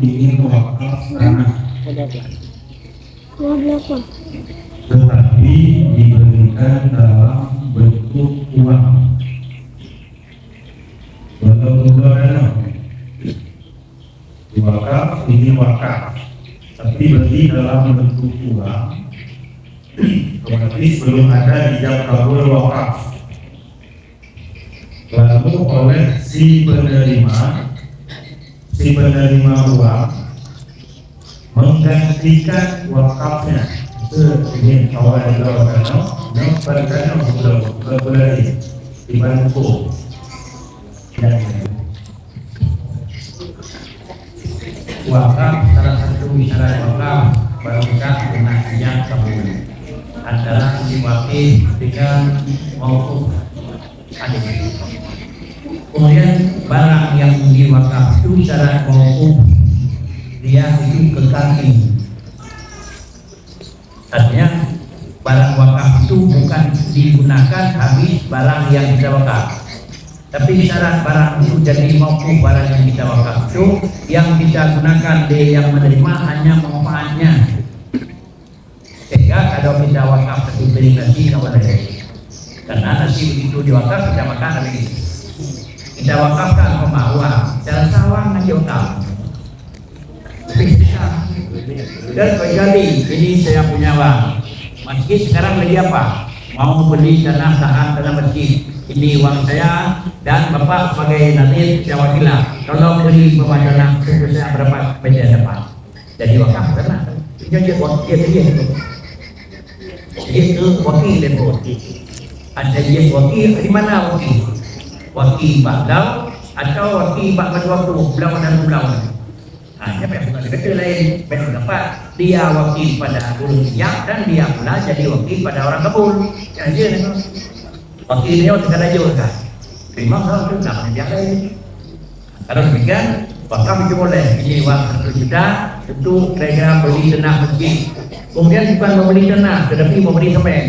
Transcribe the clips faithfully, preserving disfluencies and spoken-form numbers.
ingin wakaf tanah, tetapi diberikan dalam bentuk uang, dalam bentuk dana. Wakaf, ini wakaf, tapi beri dalam bentuk uang, otomatis belum ada ijab kabul wakaf. Lalu oleh si penerima, si penerima uang menggantikan wakafnya. Sebenarnya awal dulu kan, no? No, bukan kan, no, bukan, bukan, bukan lagi. Di Bangko. Ya, ya. Wakaf, salah satu syarat wakaf, baru sah kena ijab kabul. Antara si wakil dengan mauquf. Kemudian barang yang diwakaf itu syarat mauquf, dia itu kekal. Artinya, barang wakaf itu bukan digunakan habis barang yang kita wakaf. Tapi syarat barang itu jadi mauquf, barang yang kita wakaf itu, yang kita gunakan di yang menerima hanya manfaatnya. Sehingga kalau kita wakaf satu piring nasi, nggak boleh. Karena nasi begitu diwakaf, kita makan habis. Kita wakafkan umpama uang, cara sawang aja wakaf. Tapi kita, dan kecuali ini saya punya uang. Masjid sekarang lagi apa? Mau beli tanah, lahan, tanah masjid. Ini uang saya dan Bapak sebagai nazir, saya wakilah. Tolong beri umpama tanah, sungguh saya berapa meja dapat. Jadi wakaf tanah. Dia, dia, dia, dia, dia. Jeuet keu wakil lé buet. Ada jeuet wakil, di mana wakil? Wakil bak blau atau wakil bak mandua tu, blau dan blau. Ha, nyan payah bukan kata lain. Payah dapat dia wakil pada ureueng ijab dan dia pula jadi wakil pada orang kabul. Nyan je. Wakil nyoe teuka laju teuka. Terima kasih, nak yang lain. Kalau demikian, wakaf itu boleh. Ini uang satu juta untuk kira-kira beli tanah masjid. Kemudian bukan membeli tanah, tetapi membeli semen.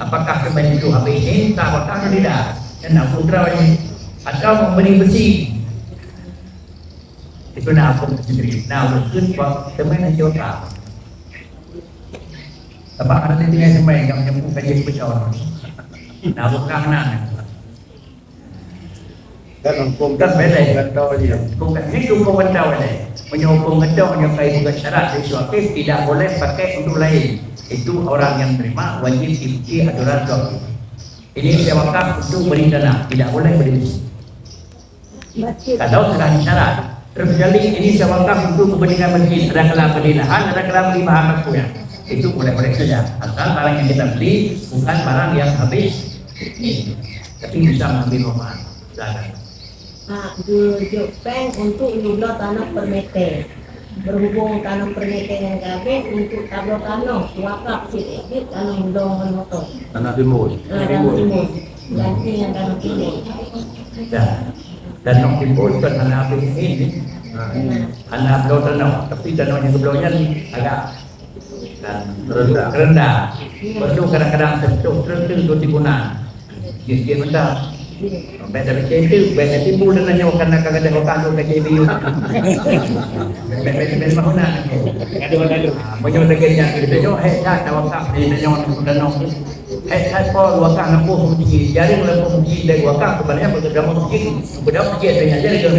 Apakah semen itu habis ini, tak wakaf atau tidak? Dan nak putra ini. Atau membeli besi. Itu nak hukum sendiri. Nah, hukum semen itu wakaf. Sebab ada tinggal semen, yang menyebut kaji betul. Nah, bukan menang. Kan hukum kan beda. Hukum kan, ini hukum gentong beda. Punya hukum gentong yang kai bukan syarat, itu aktif tidak boleh pakai untuk lain. Itu orang yang terima wajib ikuti aturan suami. Ini saya wakaf untuk beli tanah, tidak boleh beli. Kalau sudah syarat, terkecuali ini saya wakaf untuk kepentingan masjid, ada kala beli lahan, ada kala beli bahan bakunya. Itu boleh-boleh saja. Asal barang yang kita beli bukan barang yang habis ini, tapi bisa mengambil manfaat. Silakan. Ha, geujok péng untuk neubloe tanoh per meter. Berhubung tanoh per meter nyan ka habéh, untuk tabloe tanoh wakaf cit, cit tanoh dong ngon moto. Tanah timbul. Ha, tanoh timbul. Ganti ngon tanoh timbul. Dah. Tanoh timbul bukan tanah habéh ini. Ha. Hana bloe tanoh, tapi tanoh nyang geubloe nyan agak rendah. Rendah. Perlu kadang-kadang sentuh, sentuh tu digunakan. Dia, dia rendah. Baik dari situ, baik dari timbul dan nanya, "Bukan nak kagak ada wakaf tu, kagak ada biu." Baik, baik, baik, baik, baik. Aduh, aduh. Ah, meunyoe lagèe nyan, kita nyoe, hek that, dah wakaf, dia nanya, dah nong. Hek that, po, wakaf, nampuh, mungkin. Jadi, walaupun mungkin, dari wakaf, kebanyakan, bekerja, mungkin. Bekerja, mungkin, ada yang jadi, kan?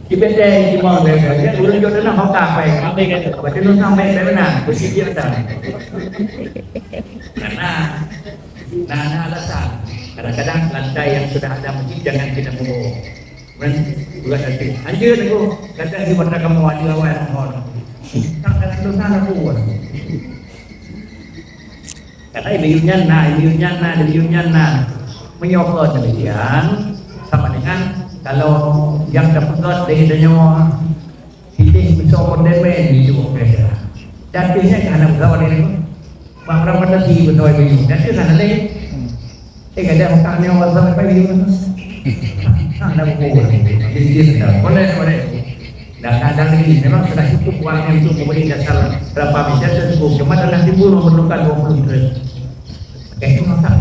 Di Benteng Timur, ya, ya, ureueng jok tanah hota, baik. Baca nunang baik, baik benar. Bersih dia betul. Karena, nah, nah, alasan. Kadang-kadang lantai yang sudah ada masjid jangan kita pukul. Men, bukan nanti. Anjir tu, kata di mata kamu ada awal mohon. Tak ada dosa aku. Karena ibu nyan na, ibu nyan na, ibu nyan na. Meunyoe kon demikian, sama dengan kalau nyang teupeugöt lé tanyoe piléh miseue kondemen di duek kira-kira. Dan pih nyan hana beutôi lé. Bak ureueng fantasi beutôi lé. Dan tu hana lé. Eh, kadang otak ni orang sampai pagi tu. Hana buku. Jadi dia sedang. Boleh, boleh. Dan kadang ini memang sudah cukup uangnya untuk membeli dasar berapa meter, sudah cukup. Cuma tanah timbul memerlukan dua puluh triliun. Pakai itu masak.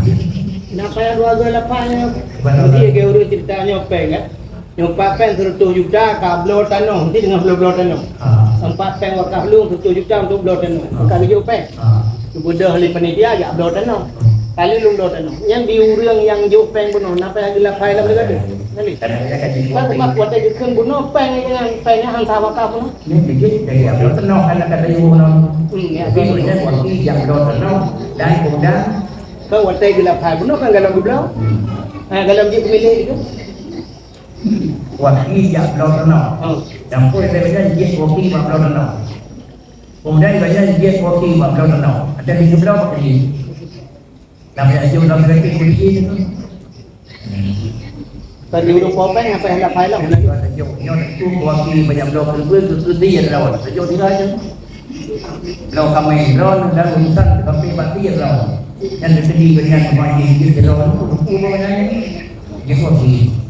Kenapa yang dua ribu lapan nya? Baru dia ke urut ceritanya, peng, kan? Nyoe pat péng seratus juta ka bloe tanoh, mesti deungon bloe-bloe tanoh. Ah. Empat péng wakaf lôn seratus juta untuk bloe tanoh. Ah. Ka geujok péng. Ah. Geubeudôh lé panitia jak bloe tanoh. Hmm. Kali lôn bloe tanoh. Nyan di ureueng nyang jok péng bunoe, na péng geulapai lam leuga tu. Kali. Kadang-kadang kan jadi Bak, bak watèe geukheun bunoe péng nyan, péng nyan han sah wakaf bunoe. Nyan sikit dari bloe tanoh kan kata ibu bunoe. Hmm, ya. Tapi sebenarnya waktu yang bloe tanoh dan kemudian Kan watèe geulapai bunoe kan galom geubloe. Hmm. Ha, galom jeuet pemilih itu. Wakil jak bloe tanoh. Oh. Campur daripada jeuet wakil bak bloe tanoh. Kemudian banyak jeuet wakil bak bloe tanoh. Ada di bloe bak ni. Tapi ada jauh dalam lagi kulit itu. Tadi ureueng po péng apa yang dapat lah. Nyoe tentu wakil banyak bloe keubeueng keu dia lawan. Sejauh dia aja. Bloe kami, bloe dan urusan kami pasti ya bloe. Dan sendiri dengan kami di bloe itu, itu bloe yang ini. Dia wakil.